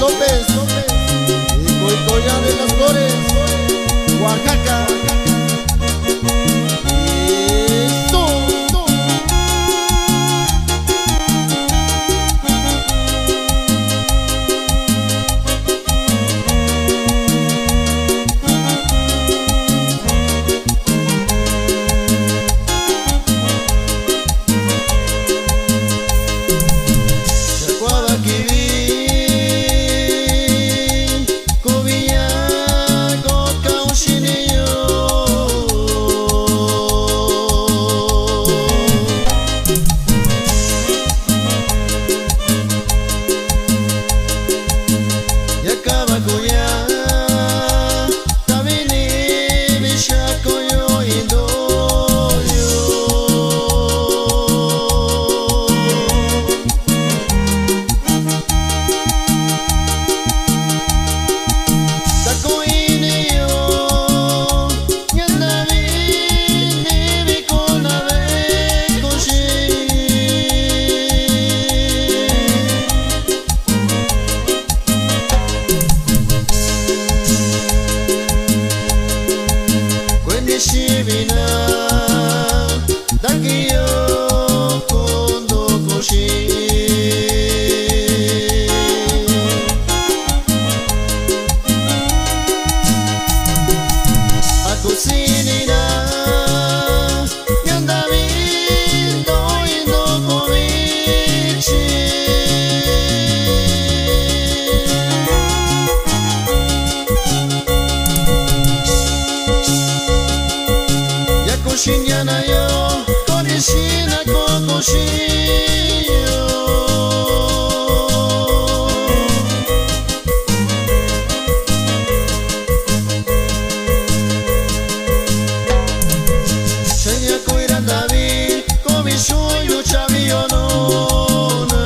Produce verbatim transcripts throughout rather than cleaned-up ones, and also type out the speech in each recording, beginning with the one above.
López, López, y Coicoya de las Flores, Oaxaca. Eso. Kua̱va kivi kuvi ña koo ka un xini yu. Ña kan va kuña tavi ni vi xaku yu indoyo. Taku ini yo ña ndavi ni vi koo na ve kuxi. Kueni xivi na ndakiyo kondo kuxi. A kusini na ña ndavi ndo indo ko vichin. Ña kuxi ndia na yo, koni xina ko kuxi yo. Xa ña kuu ra ndavi, ko vi xuyu chavi yo nuu na.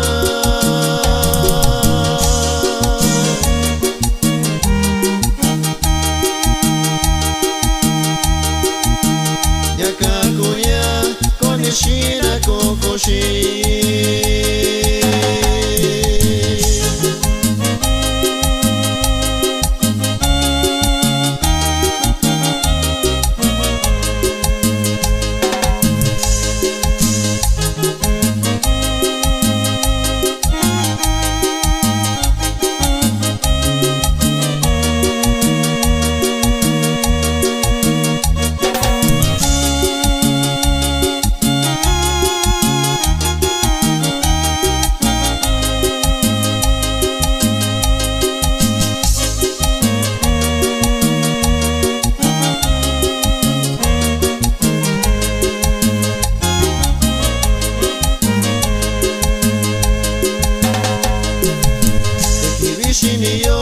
Ña kan kuña koni xina ko kuxi. Te kivi xini yo